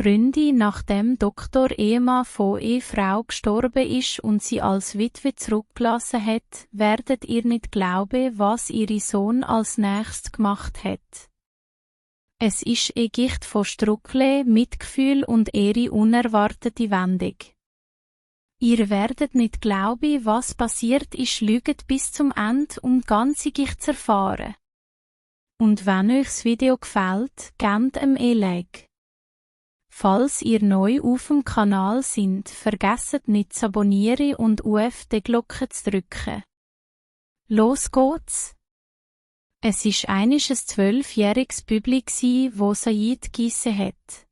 Freunde, nachdem Dr. Ehemann von Ehefrau gestorben ist und sie als Witwe zurückgelassen hat, werdet ihr nicht glauben, was ihre Sohn als nächstes gemacht hat. Es ist ein Gicht von Struckle, Mitgefühl und ihre unerwartete Wendung. Ihr werdet nicht glauben, was passiert ist, lügt bis zum Ende, um die ganze Gicht zu erfahren. Und wenn euch das Video gefällt, gebt ihm ein Like. Falls ihr neu auf dem Kanal sind, vergesst nicht zu abonnieren und auf die Glocke zu drücken. Los geht's! Es war einmal ein 12-jähriges Bübli, wo Said geissen hat.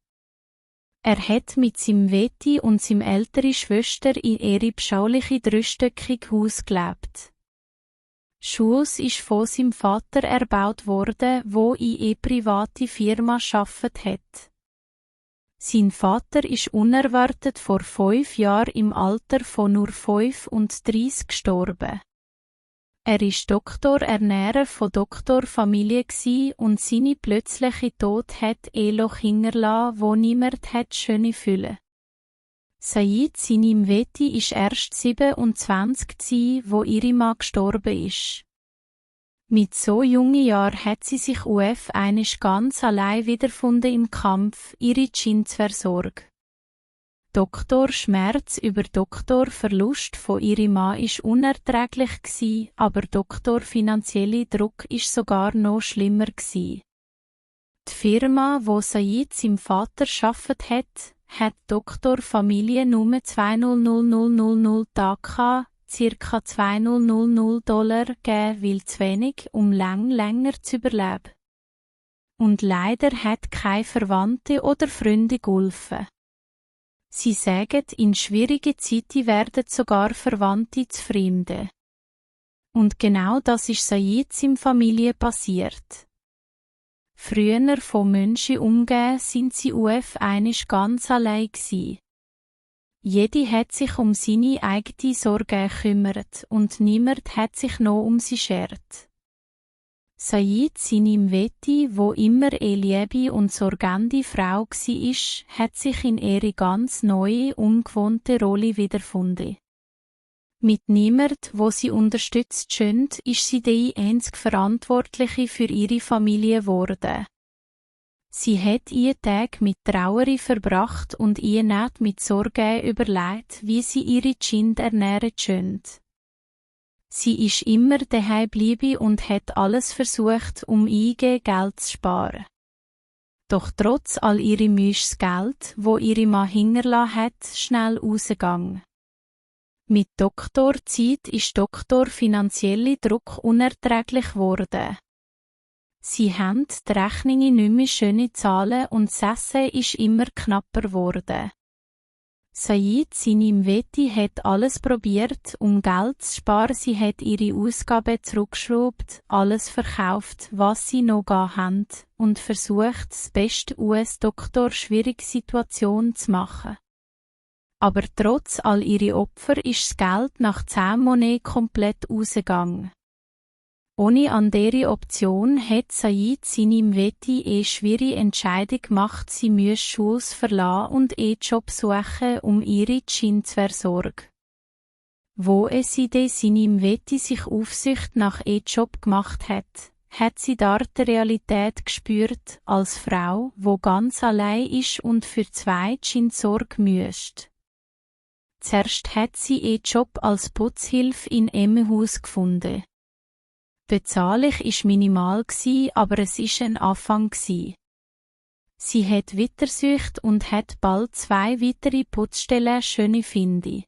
Er hat mit seinem Veti und seiner älteren Schwester in ihrem beschaulichen dreistöckigen Haus gelebt. Das Haus ist von seinem Vater erbaut worden, wo in eine private Firma gearbeitet hat. Sein Vater ist unerwartet vor 5 Jahren im Alter von nur 35 gestorben. Er war Doktorernährer von Doktorfamilie und seine plötzliche Tod hat ein Loch hinterlassen, wo niemand hat schöne füllen. Said, seinem Veti, ist erst 27 wo ihre Mann gestorben ist. Mit so jungen Jahren hat sie sich einisch ganz allein wiedergefunden im Kampf, ihre Kinder zu versorgen. Doktor Schmerz über Doktorverlust von ihrem Mann ist unerträglich gsi, aber Doktor finanzielle Druck ist sogar noch schlimmer gsi. Die Firma, wo Said seinem Vater gearbeitet hat Doktorfamilie nur 200.000 Tage, ca. $200.000 gegeben, weil zu wenig, um länger zu überleben. Und leider hat keine Verwandte oder Freunde geholfen. Sie sagen, in schwierigen Zeiten werden sogar Verwandte zu Fremden. Und genau das ist Said seiner Familie passiert. Früher von Menschen umgeben sind sie einisch ganz allein gsi. Jede hat sich um seine eigene Sorge gekümmert und niemand hat sich noch um sie schert. Said, seinem Veti, wo immer eine liebe und sorgende Frau war, hat sich in ihre ganz neue, ungewohnte Rolle wiedergefunden. Mit niemand, wo sie unterstützt schönt, ist sie die einzige Verantwortliche für ihre Familie geworden. Sie hat ihren Tag mit Trauer verbracht und ihr nicht mit Sorge überlegt, wie sie ihre Kinder ernähren schönt. Sie ist immer daheim geblieben und hat alles versucht, um ihr Geld zu sparen. Doch trotz all ihre Mühes Geld, wo ihre Mann hinterlassen hat, schnell rausgegangen. Mit Doktorzeit ist Doktor finanzielle Druck unerträglich geworden. Sie haben die Rechnungen nicht mehr schöne Zahlen und das Essen ist immer knapper geworden. Said, seinem Veti, hat alles probiert, um Geld zu sparen. Sie hat ihre Ausgaben zurückgeschraubt, alles verkauft, was sie noch haben, und versucht, das beste US-Doktor schwierige Situation zu machen. Aber trotz all ihre Opfer ist das Geld nach 10 Monaten komplett ausgegangen. Ohne andere Option hat Said seinem Veti eine schwierige Entscheidung gemacht, sie müsse Schule verlassen und einen Job suchen, um ihre Kinder zu versorgen. Wo es in seinem Veti sich Aufsicht nach einem Job gemacht hat sie dort die Realität gespürt, als Frau, wo ganz allein ist und für 2 Kinder sorgen müsste. Zuerst hat sie einen Job als Putzhilfe in einem Haus gefunden. Die Bezahlung war minimal, aber es war ein Anfang. Sie hat weitergesucht und hat bald 2 weitere Putzstellen schöne finden.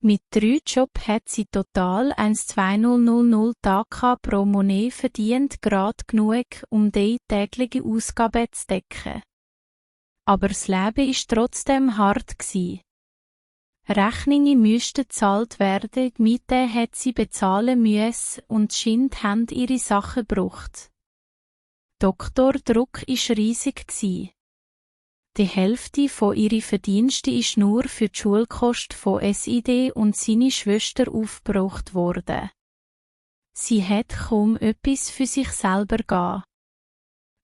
Mit 3 Jobs hat sie total 1,200 Tage pro Monat verdient, gerade genug, um die tägliche Ausgabe zu decken. Aber das Leben war trotzdem hart. Rechnungen müssten gezahlt werden, die Miete hat sie bezahlen müssen und die Kinder haben ihre Sachen gebraucht. Doktordruck war riesig. Die Hälfte von ihren Verdiensten ist nur für die Schulkosten von SID und seine Schwester aufgebraucht worden. Sie hat kaum etwas für sich selber gegeben.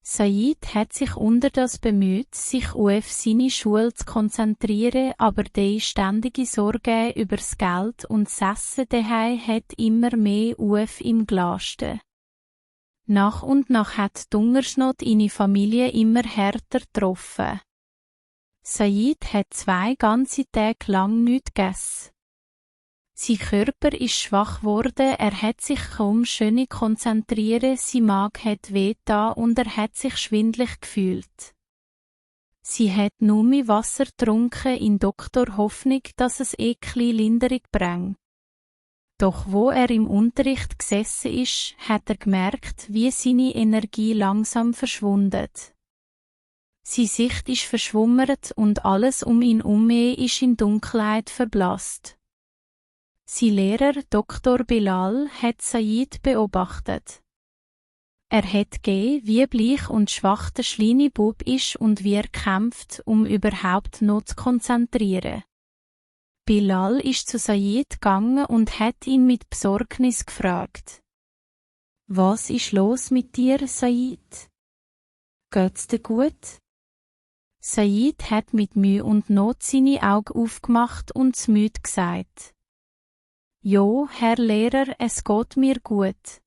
Said hat sich unter das bemüht, sich auf seine Schule zu konzentrieren, aber die ständige Sorge übers Geld und das Essen daheim hat immer mehr auf ihm gelastet. Nach und nach hat die Hungersnot seine Familie immer härter getroffen. Said hat 2 ganze Tage lang nichts gegessen. Sein Körper ist schwach geworden, er hat sich kaum schön konzentrieren, sein Magen hat wehgetan und er hat sich schwindelig gefühlt. Sie hat nur mehr Wasser getrunken in Doktor Hoffnung, dass es Linderung bringt. Doch wo er im Unterricht gesessen ist, hat er gemerkt, wie seine Energie langsam verschwundet. Seine Sicht ist verschwummert und alles um ihn herum ist in Dunkelheit verblasst. Sein Lehrer Dr. Bilal hat Said beobachtet. Er hat gesehen, wie bleich und schwach der kleine Bub ist und wie er kämpft, um überhaupt noch zu konzentrieren. Bilal ist zu Said gegangen und hat ihn mit Besorgnis gefragt. Was ist los mit dir, Said? Geht's dir gut? Said hat mit Mühe und Not seine Augen aufgemacht und müde gesagt. Jo, Herr Lehrer, es geht mir gut.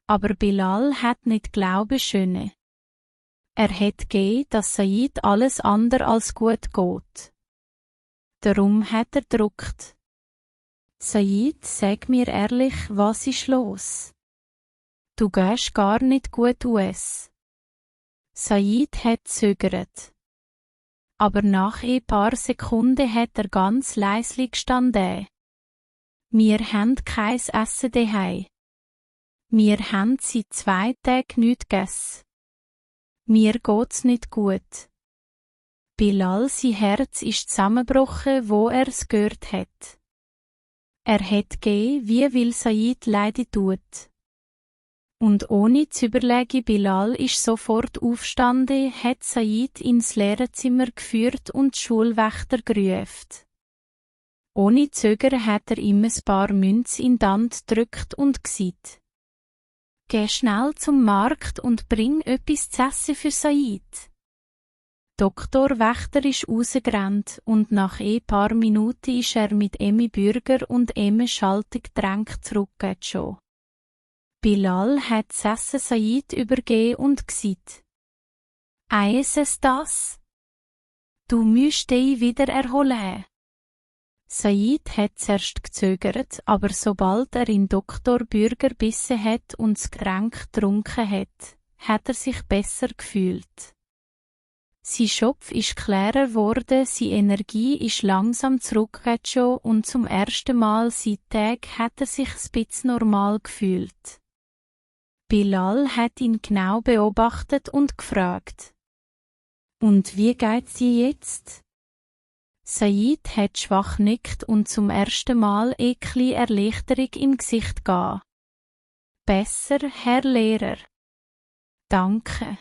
Aber Bilal hat nicht Glaube schöne. Er hat gesehen, dass Said alles andere als gut geht. Darum hat er gedruckt. Said, sag mir ehrlich, was ist los? Du gehst gar nicht gut aus. Said hat zögert. Aber nach ein paar Sekunden hat er ganz leislich gestanden. Wir haben kein Essen daheim. Wir haben seit 2 Tagen nichts gegessen. Mir geht's nicht gut. Bilal sein Herz ist zusammengebrochen, wo er's gehört hat. Er hat gesehen, wie will Said leiden tut. Und ohne zu überlegen, Bilal ist sofort aufgestanden, hat Said ins Lehrerzimmer geführt und die Schulwächter gerufen. Ohne Zögern hat er ihm ein paar Münzen in die Hand gedrückt und gesagt: Geh schnell zum Markt und bring etwas zu essen für Said. Doktor Wächter ist rausgerannt und nach ein paar Minuten ist er mit Emmy Bürger und Emmy Schaltegetränk zurückgekommen. Bilal hat das Essen Said übergeben und gesagt: Eis es das? Du musst dich wieder erholen. Said hat zuerst gezögert, aber sobald er in Doktor Bürger bissen hat und das Getränk getrunken hat er sich besser gefühlt. Sein Schopf ist klarer geworden, seine Energie ist langsam zurückgekommen und zum ersten Mal seit Tagen hat er sich ein bisschen normal gefühlt. Bilal hat ihn genau beobachtet und gefragt: Und wie geht's dir jetzt? Said hat schwach nickt und zum ersten Mal eine kleine Erleichterung im Gesicht gehabt. Besser, Herr Lehrer. Danke.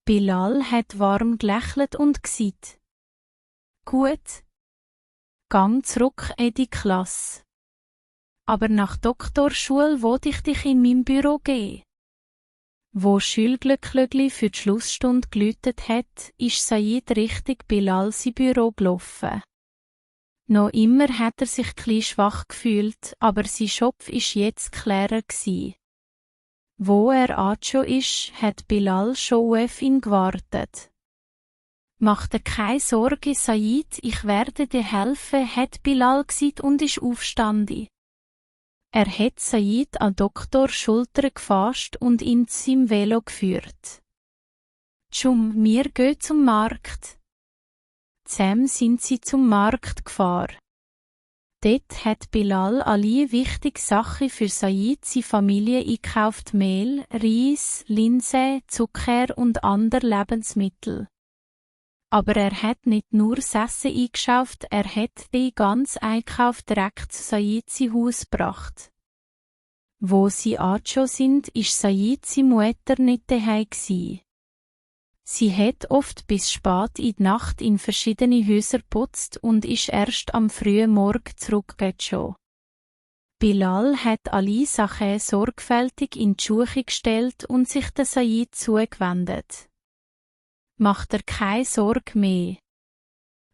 Bilal hat warm gelächelt und gesagt: Gut. Gang zurück in die Klasse. Aber nach Doktorschule wollte ich dich in mein Büro gehen. Wo Schülglöckli für die Schlussstunde geläutet hat, ist Said richtig Bilal sein Büro gelaufen. Noch immer hat er sich klein schwach gefühlt, aber sein Schopf ist jetzt klarer gsi. Wo er angeschaut ist, hat Bilal schon auf ihn gewartet. Mach dir keine Sorge, Said, ich werde dir helfen, hat Bilal gesagt und ist aufgestanden. Er hat Said an Doktors Schulter gefasst und ihn zu seinem Velo geführt. Tschum, wir gehen zum Markt. Zusammen sind sie zum Markt gefahren. Dort hat Bilal alle wichtige Sachen für Said seine Familie eingekauft: Mehl, Reis, Linsen, Zucker und andere Lebensmittel. Aber er hat nicht nur das Essen eingeschafft, er hat den ganzen Einkauf direkt zu Said sein Haus gebracht. Wo sie angekommen sind, ist Said seine Mutter nicht daheim gsi. Sie hat oft bis spät in die Nacht in verschiedene Häuser geputzt und ist erst am frühen Morgen zurückgekommen. Bilal hat Ali Sache sorgfältig in die Schuhe gestellt und sich der Said zugewendet. Mach dir keine Sorge mehr.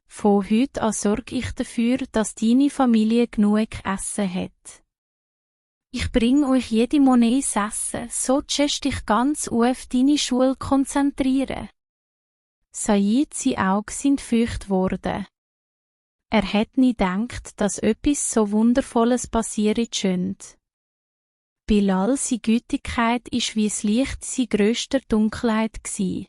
Von heute an sorge ich dafür, dass deine Familie genug Essen hat. Ich bring euch jede Monat Essen, so tschest dich ganz auf deine Schule konzentrieren. Said, sein Augen sind feucht worden. Er hat nie gedacht, dass etwas so Wundervolles passieren könnte. Bilal, seine Gütigkeit ist wie das Licht seiner grösster Dunkelheit gsi.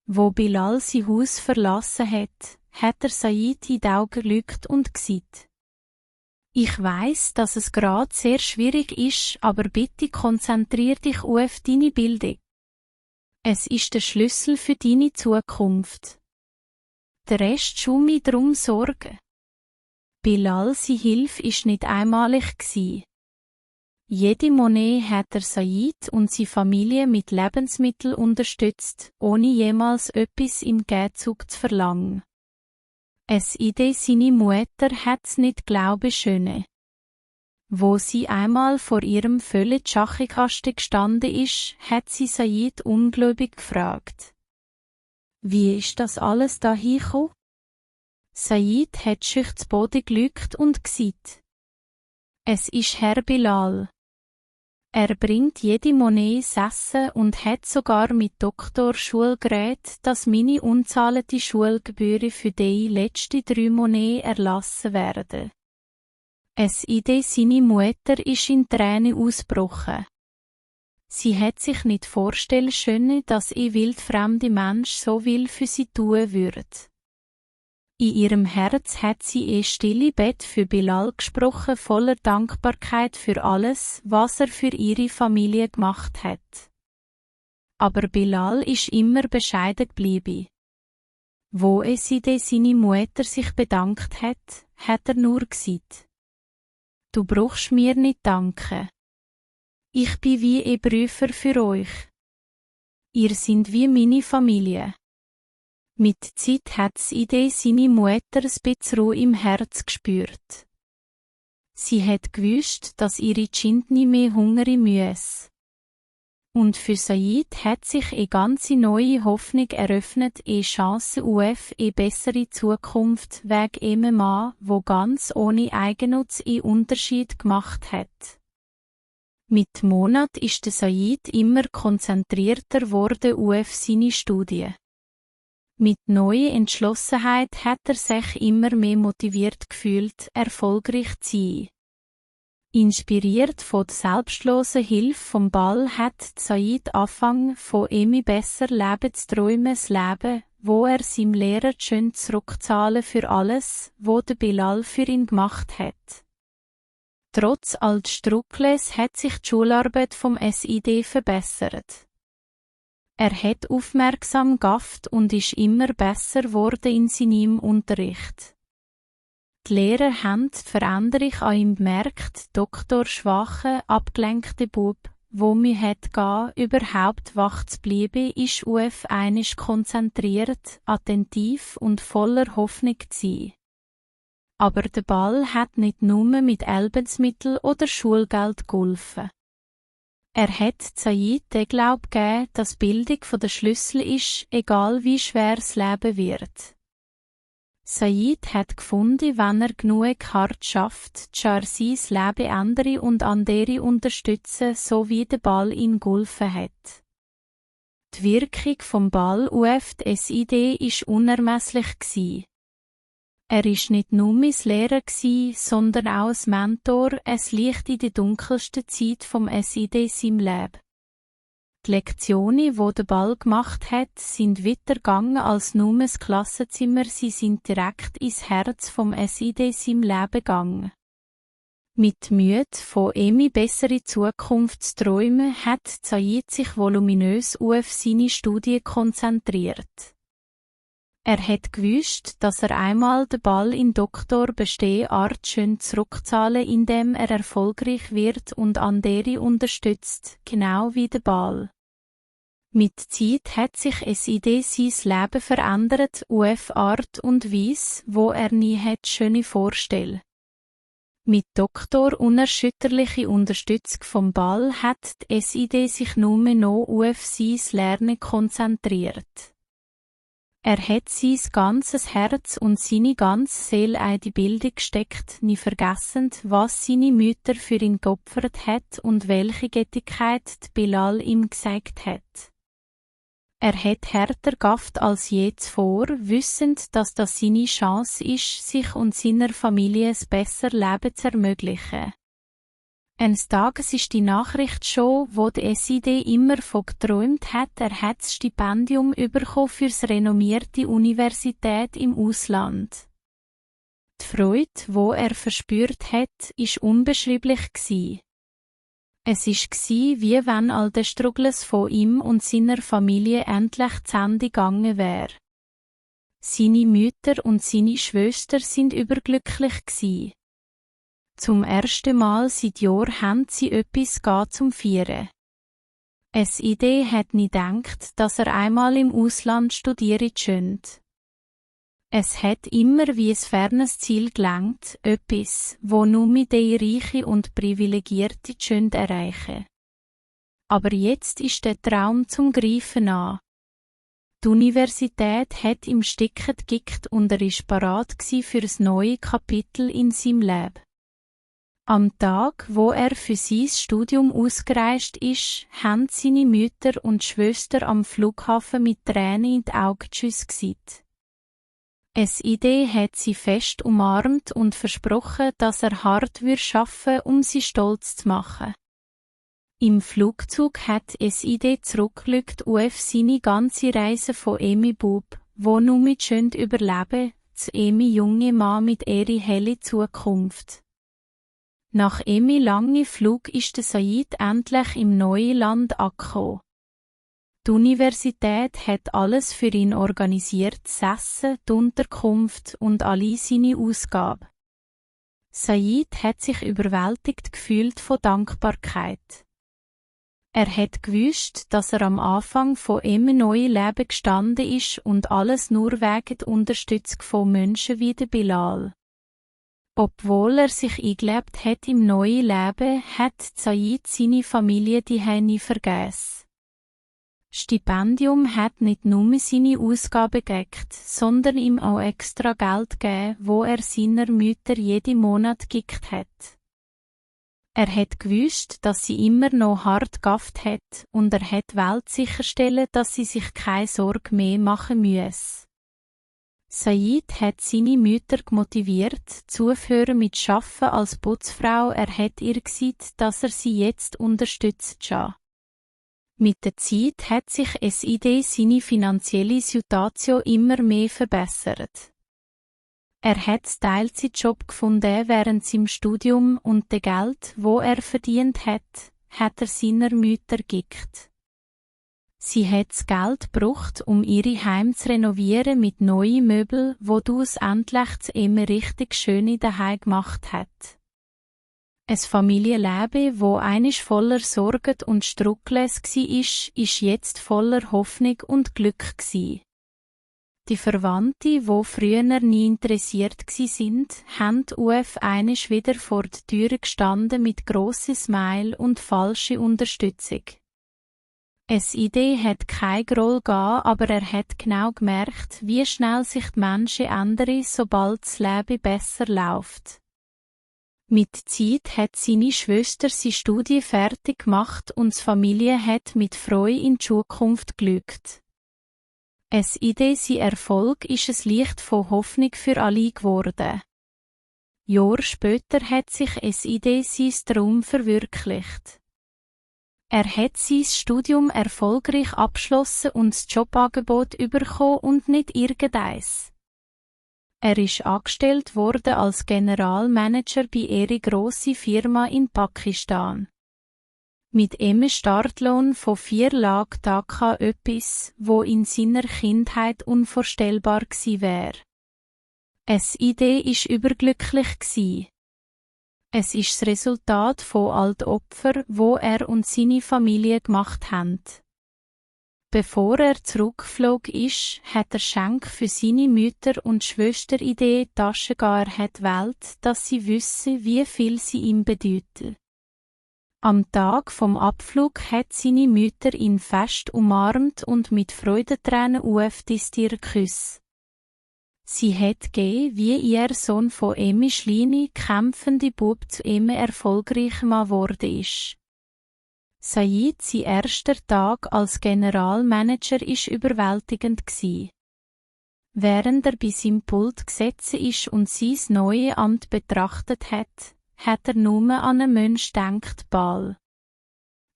Wo Bilal sein Haus verlassen hat, hat er Said in die Augen gelügt und gesagt: Ich weiss, dass es gerade sehr schwierig ist, aber bitte konzentrier dich auf deine Bildung. Es ist der Schlüssel für deine Zukunft. Der Rest schau mir drum sorgen. Bilal, seine Hilfe ist nicht einmalig gsi. Jede Monat hat er Said und seine Familie mit Lebensmitteln unterstützt, ohne jemals etwas im Gegenzug zu verlangen. Es Idee seine Mutter hat's nicht glauben schöne. Wo sie einmal vor ihrem völlig Schachikasten gestanden ist, hat sie Said ungläubig gefragt: Wie ist das alles da hingekommen? Said hat schüch zu Boden gelückt und gesagt: Es ist Herr Bilal. Er bringt jede Monat Essen und hat sogar mit Doktorschule geredet, dass meine unzahlte Schulgebühren für die letzten 3 Monate erlassen werden. Es Idee, seine Mutter ist in Tränen ausgebrochen. Sie hat sich nicht vorstellen können, dass ein wildfremder Mensch so viel für sie tun würde. In ihrem Herz hat sie ein stille Bett für Bilal gesprochen, voller Dankbarkeit für alles, was er für ihre Familie gemacht hat. Aber Bilal ist immer bescheiden geblieben. Wo seine Mutter sich bedankt hat, hat er nur gesagt: Du brauchst mir nicht danken. Ich bin wie ein Prüfer für euch. Ihr seid wie meine Familie. Mit der Zeit hat seine Mutter ein bisschen Ruhe im Herz gespürt. Sie hat gewusst, dass ihre Kind nie mehr hungern müssen. Und für Said hat sich eine ganz neue Hoffnung eröffnet, eine Chance auf eine bessere Zukunft wegen einem Mann, wo ganz ohne Eigennutz einen Unterschied gemacht hat. Mit Monat ist der Said immer konzentrierter worden auf seine Studien. Mit neuer Entschlossenheit hat er sich immer mehr motiviert gefühlt, erfolgreich zu sein. Inspiriert von der selbstlosen Hilfe vom Ball hat Said angefangen, von immer besser Leben zu träumen, das Leben, wo er seinem Lehrer schön zurückzahlen für alles, wo der Bilal für ihn gemacht hat. Trotz all des Struggles hat sich die Schularbeit vom SID verbessert. Er hat aufmerksam gafft und ist immer besser geworden in seinem Unterricht. Die Lehrer haben die Veränderung an ihm bemerkt, Doktor schwache, abgelenkte Bub, wo mir hat gehen, überhaupt wach zu bleiben, ist auf einisch konzentriert, attentiv und voller Hoffnung zu sein. Aber der Ball hat nicht nur mit Lebensmitteln oder Schulgeld geholfen. Er hat Said den Glauben gegeben, dass Bildung der Schlüssel ist, egal wie schwer das Leben wird. Said hat gefunden, wenn er genug hart schafft, kann er sein Leben ändern und andere unterstützen, so wie der Ball ihn geholfen hat. Die Wirkung vom Ball auf die SID war unermesslich gewesen. Er war nicht nur mein Lehrer, sondern auch ein Mentor, ein Licht in der dunkelsten Zeit vom SID in seinem Leben. Die Lektionen, die der Ball gemacht hat, sind weitergegangen als nur das Klassenzimmer, sie sind direkt ins Herz vom SID in seinem Leben gegangen. Mit Mühe, von eine bessere Zukunft zu träumen, hat Said sich voluminös auf seine Studien konzentriert. Er hat gewusst, dass er einmal den Ball in Doktor bestehen Art schön zurückzahlen, indem er erfolgreich wird und andere unterstützt, genau wie der Ball. Mit Zeit hat sich SID sein Leben verändert, auf Art und Weise, wo er nie hätte schöne vorstellen. Mit Doktor unerschütterliche Unterstützung vom Ball hat die SID sich nur noch auf sein Lernen konzentriert. Er hat sein ganzes Herz und seine ganze Seele in die Bildung gesteckt, nie vergessend, was seine Mütter für ihn geopfert hat und welche Göttlichkeit die Bilal ihm gesagt hat. Er hat härter gafft als je zuvor, wissend, dass das seine Chance ist, sich und seiner Familie ein besseres Leben zu ermöglichen. Eines Tages ist die Nachricht schon, wo die SID immer von geträumt hat, er hat das Stipendium bekommen für die renommierte Universität im Ausland. Die Freude, wo er verspürt hat, ist unbeschreiblich gsi. Es war, wie wenn all der Struggles von ihm und seiner Familie endlich zu Ende gegangen wäre. Seine Mütter und seine Schwester sind überglücklich gsi. Zum ersten Mal seit Jahren haben sie etwas zum Feiern. SID hat nie gedacht, dass er einmal im Ausland studieren könnte. Es hat immer wie ein fernes Ziel gelangt, etwas, wo nur mit den Reichen und Privilegierten erreichen können. Aber jetzt ist der Traum zum Greifen an. Die Universität hat ihm Sticken gegickt und er war bereit für ein neues Kapitel in seinem Leben. Am Tag, wo er für sein Studium ausgereist ist, haben seine Mütter und Schwester am Flughafen mit Tränen in die Augen gesehen. SID hat sie fest umarmt und versprochen, dass er hart arbeiten würde, um sie stolz zu machen. Im Flugzeug hat SID zurückgeschaut auf seine ganze Reise von Emi Bub, wo nur mit schön überleben, zu Emi junge Mann mit ihrer helle Zukunft. Nach Emi lange Flug ist der Said endlich im neuen Land angekommen. Die Universität hat alles für ihn organisiert, das Essen, die Unterkunft und alle seine Ausgaben. Said hat sich überwältigt gefühlt von Dankbarkeit. Er hat gewusst, dass er am Anfang von einem neuen Leben gestanden ist und alles nur wegen der Unterstützung von Menschen wie der Bilal. Obwohl er sich eingelebt hat im neuen Leben, hat Said seine Familie nie vergessen. Stipendium hat nicht nur seine Ausgaben gedeckt, sondern ihm auch extra Geld gegeben, wo er seiner Mütter jeden Monat gegeben hat. Er hat gewusst, dass sie immer noch hart gearbeitet hat, und er hat Welt sicherstellen, dass sie sich keine Sorge mehr machen müssen. Said hat seine Mütter motiviert, zuhören mit Schaffen als Putzfrau. Er hat ihr gesagt, dass er sie jetzt unterstützt schon. Mit der Zeit hat sich SID seine finanzielle Situation immer mehr verbessert. Er hat einen Teilzeitjob gefunden während seinem Studium und das Geld, wo er verdient hat, hat er seiner Mütter gegeben. Sie hat das Geld gebraucht, um ihre Heim zu renovieren mit neuen Möbeln, wodurch endlich das immer richtig schöne daheim gemacht hat. Ein Familienleben, wo einisch voller Sorgen und Struggles war, ist jetzt voller Hoffnung und Glück gsi. Die Verwandten, wo früher nie interessiert sind, haben auf einisch wieder vor der Tür gestanden mit grossen Smile und falscher Unterstützung. SID hat keine Rolle gegeben, aber er hat genau gemerkt, wie schnell sich die Menschen ändern, sobald das Leben besser läuft. Mit der Zeit hat seine Schwester seine Studie fertig gemacht und die Familie hat mit Freude in die Zukunft geschaut. SID sein Erfolg ist ein Licht von Hoffnung für alle geworden. Jahre später hat sich SID sein Traum verwirklicht. Er hat sein Studium erfolgreich abgeschlossen und das Jobangebot bekommen und nicht irgendeins. Er ist angestellt worden als Generalmanager bei ihrer grossen Firma in Pakistan. Mit einem Startlohn von 4 Lakh Taka etwas, wo in seiner Kindheit unvorstellbar gsi wäre. SID ist überglücklich gsi. Es ist das Resultat von all den Opfern, wo er und seine Familie gemacht haben. Bevor er zurückgeflogen ist, hat er Schenk für seine Mütter und Schwester in die Tasche gewählt, dass sie wissen, wie viel sie ihm bedeuten. Am Tag vom Abflug hat seine Mütter ihn fest umarmt und mit Freudentränen auf die Stirn geküsst. Sie hat gegeben, wie ihr Sohn von Emi Schleini kämpfende Bub zu einem erfolgreichen Mann geworden ist. Said, sein erster Tag als Generalmanager ist überwältigend gsi. Während er bei seinem Pult gesessen ist und sein neues Amt betrachtet hat er nur an einen Mensch gedacht, Ball.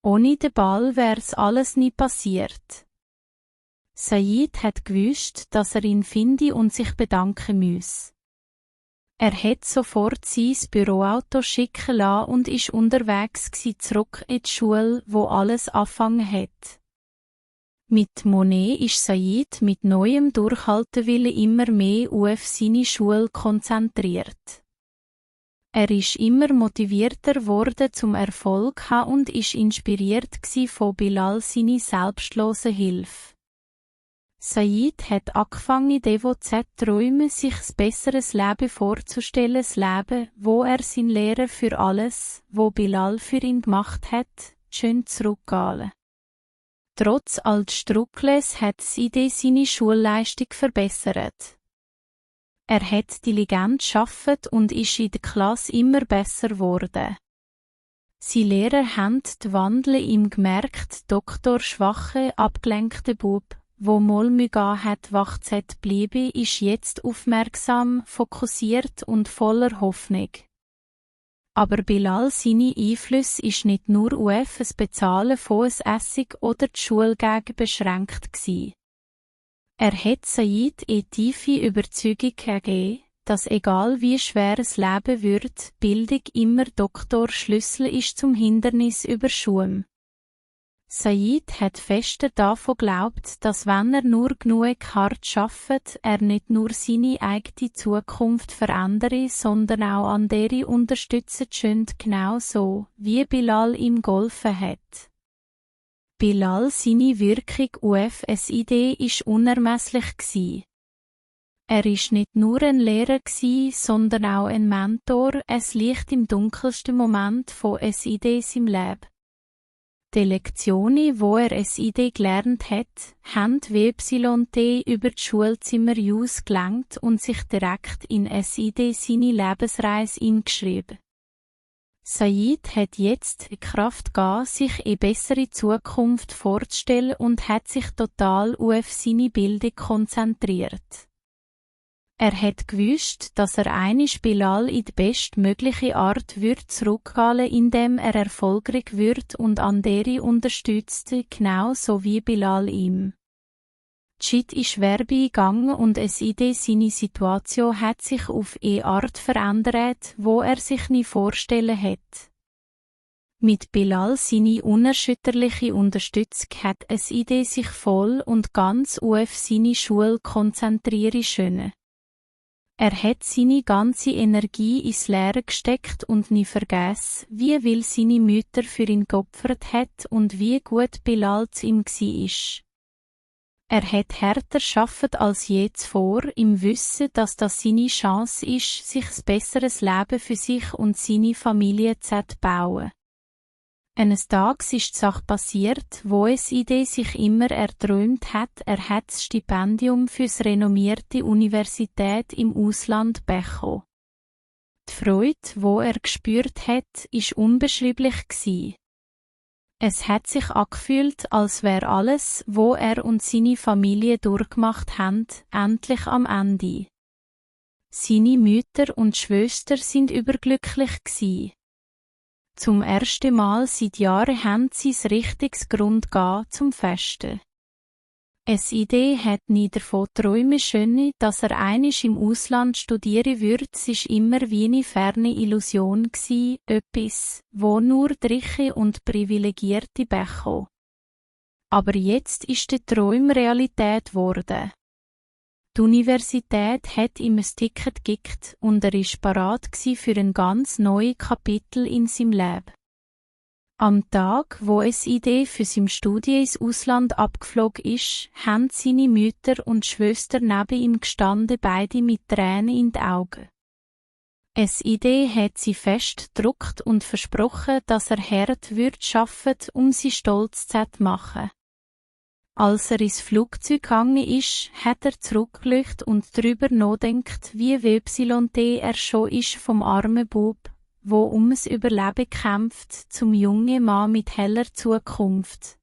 Ohne den Ball wär's alles nie passiert. Said hat gewusst, dass er ihn finde und sich bedanken müsse. Er hat sofort sein Büroauto schicken lassen und ist unterwegs zurück in die Schule, wo alles angefangen hat. Mit Monet ist Said mit neuem Durchhaltewillen immer mehr auf seine Schule konzentriert. Er ist immer motivierter geworden zum Erfolg zu haben und ist inspiriert von Bilal seine selbstlose Hilfe. Said hat angefangen, devot zu träumen, sich ein besseres Leben vorzustellen, das Leben, wo er sein Lehrer für alles, wo Bilal für ihn gemacht hat, schön zurückgehen. Trotz all des Struggles hat Said seine Schulleistung verbessert. Er hat diligent gearbeitet und ist in der Klasse immer besser geworden. Seine Lehrer haben die Wandel ihm gemerkt, Doktor schwache, abgelenkte Bub, wo mal Mühe hat wachzeit bleiben, ist jetzt aufmerksam, fokussiert und voller Hoffnung. Aber Bilal seine Einflüsse ist nicht nur auf das Bezahlen von Essig oder die Schulgänge beschränkt gsi. Er hat Said tiefe Überzeugung gegeben, dass egal wie schwer es Leben wird, Bildung immer Doktorschlüssel ist zum Hindernis überschuhen. Said hat fester davon geglaubt, dass wenn er nur genug hart arbeitet, er nicht nur seine eigene Zukunft verändere, sondern auch andere unterstützen könnte, genau so, wie Bilal ihm geholfen hat. Bilal seine Wirkung auf SID ist unermesslich gsi. Er ist nicht nur ein Lehrer gsi, sondern auch ein Mentor, es Licht im dunkelsten Moment von SID seinem Leben. Die Lektionen, wo er SID gelernt hat, haben WYT über die Schulzimmer ausgelenkt und sich direkt in SID seine Lebensreise eingeschrieben. Said hat jetzt die Kraft gehabt, sich eine bessere Zukunft vorzustellen und hat sich total auf seine Bildung konzentriert. Er hat gewusst, dass er einisch Bilal in die bestmögliche Art wird zurückgehen, indem er erfolgreich wird und andere unterstützte, genau so wie Bilal ihm. Die Zeit ist schwer gegangen und SID seine Situation hat sich auf eine Art verändert, wo er sich nie vorstellen hat. Mit Bilal seine unerschütterliche Unterstützung hat SID sich voll und ganz auf seine Schule konzentrieren können. Er hat seine ganze Energie ins Lehren gesteckt und nie vergessen, wie viel seine Mütter für ihn geopfert hat und wie gut Bilal zu ihm war. Er hat härter gearbeitet als je zuvor, im Wissen, dass das seine Chance ist, sich ein besseres Leben für sich und seine Familie zu bauen. Eines Tages ist die Sache passiert, wo SID sich immer erträumt hat, er hat das Stipendium fürs renommierte Universität im Ausland bekommen. Die Freude, wo er gespürt hat, ist unbeschreiblich gsi. Es hat sich angefühlt, als wäre alles, wo er und seine Familie durchgemacht haben, endlich am Ende. Seine Mütter und Schwester sind überglücklich gsi. Zum ersten Mal seit Jahren haben sie ein richtiges Grund zum Festen. SID hat nie davon träumen können, dass er einisch im Ausland studieren würde, es ist immer wie eine ferne Illusion gsi, etwas, wo nur die Reichen und Privilegierte bekommen. Aber jetzt ist der Traum Realität geworden. Die Universität hat ihm ein Ticket gegeben und er war bereit für ein ganz neues Kapitel in seinem Leben. Am Tag, wo es Idee für sein Studium ins Ausland abgeflogen ist, haben seine Mütter und Schwester neben ihm gestanden, beide mit Tränen in den Augen. Es Idee hat sie fest gedruckt und versprochen, dass er hart arbeiten, um sie stolz zu machen. Als er ins Flugzeug gegangen ist, hat er zurückgeleuchtet und darüber nachgedacht, wie YT er schon ist vom armen Bub, wo ums Überleben kämpft, zum jungen Mann mit heller Zukunft.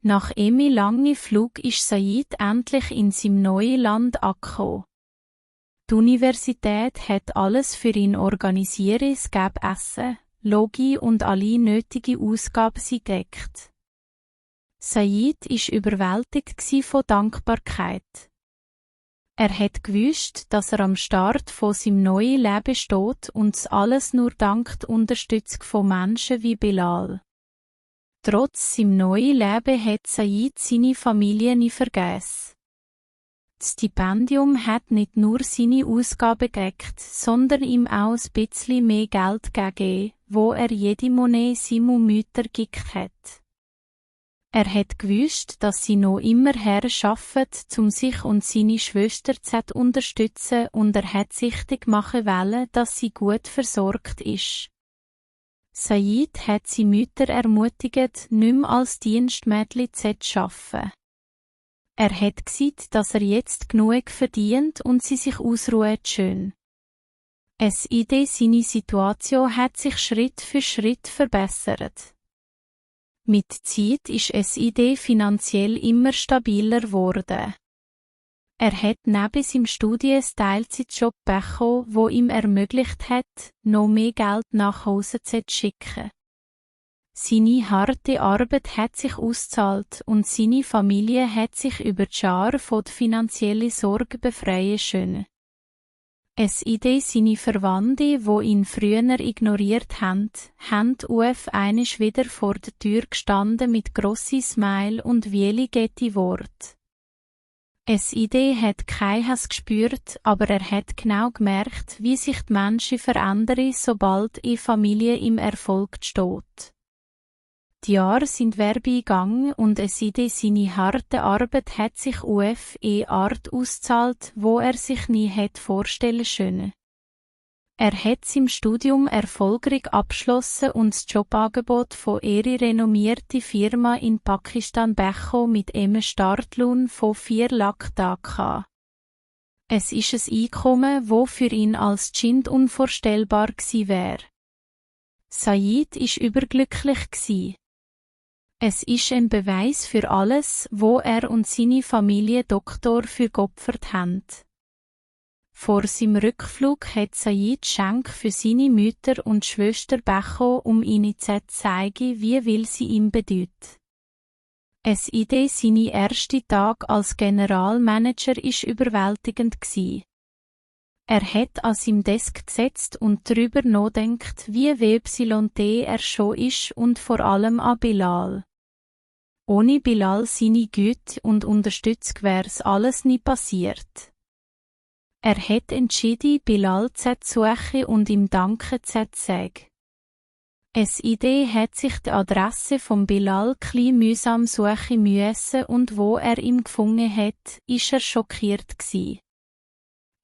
Nach langen Flug ist Said endlich in seinem neuen Land angekommen. Die Universität hat alles für ihn organisiert, es gab Essen, Logi und alle nötigen Ausgaben sind gedeckt. Said war überwältigt von Dankbarkeit. Er hat gewusst, dass er am Start von seinem neuen Leben steht und alles nur dank der Unterstützung von Menschen wie Bilal. Trotz seinem neuen Leben hat Said seine Familie nie vergessen. Das Stipendium hat nicht nur seine Ausgaben gedeckt, sondern ihm auch ein bisschen mehr Geld gegeben, wo er jede Monat seinen Müttern gegeben hat. Er hat gewusst, dass sie noch immer arbeiten, um sich und seine Schwester zu unterstützen, und er hat sichtig machen wollen, dass sie gut versorgt ist. Said hat seine Mütter ermutigt, nicht mehr als Dienstmädchen zu arbeiten. Er hat gesagt, dass er jetzt genug verdient und sie sich ausruhen schön. Seine Situation hat sich Schritt für Schritt verbessert. Mit Zeit ist finanziell immer stabiler geworden. Er hat neben seinem Studium einen Teilzeitjob bekommen, wo ihm ermöglicht hat, noch mehr Geld nach Hause zu schicken. Seine harte Arbeit hat sich ausgezahlt und seine Familie hat sich über die Jahre von der finanziellen Sorge befreien können. Seine Verwandte, die ihn früher ignoriert haben einisch wieder vor der Tür gestanden mit grossi Smile und wieligete Wort. Hat kein Hass gespürt, aber er hat genau gemerkt, wie sich die Menschen verändern, sobald eine Familie im Erfolg steht. Die Jahre sind vorbeigegangen und seine harte Arbeit hat sich Art ausgezahlt, wo er sich nie hätte vorstellen können. Er hat sein Studium erfolgreich abgeschlossen und das Jobangebot von ihrer renommierten Firma in Pakistan bekommen mit einem Startlohn von 4 Lakh Taka. Es ist ein Einkommen, wo für ihn als Kind unvorstellbar gewesen wäre. Said war überglücklich. Es ist ein Beweis für alles, wo er und seine Familie Doktor für geopfert haben. Vor seinem Rückflug hat Said Schenk für seine Mütter und Schwester bekommen, um ihnen zu zeigen, wie viel sie ihm bedeutet. Seine erste Tag als Generalmanager war überwältigend. Er hat an seinem Desk gesetzt und darüber nachgedacht, wie YT er schon ist und vor allem an Bilal. Ohne Bilal seine Güte und Unterstützung wär's alles nie passiert. Er hat entschieden, Bilal zu suchen und ihm Danke zu sagen. Hat sich die Adresse von Bilal klein mühsam suchen müssen und wo er ihn gefunden hat, ist er schockiert gewesen.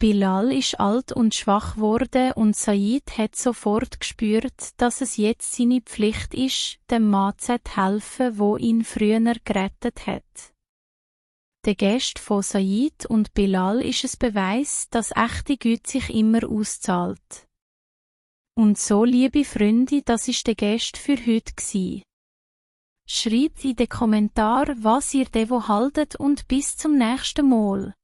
Bilal ist alt und schwach geworden und Said hat sofort gespürt, dass es jetzt seine Pflicht ist, dem Mann zu helfen, wo ihn früher gerettet hat. Der Geste von Said und Bilal ist ein Beweis, dass echte Güte sich immer auszahlt. Und so, liebe Freunde, das ist der Geste für heute gewesen. Schreibt in den Kommentaren, was ihr davon haltet und bis zum nächsten Mal.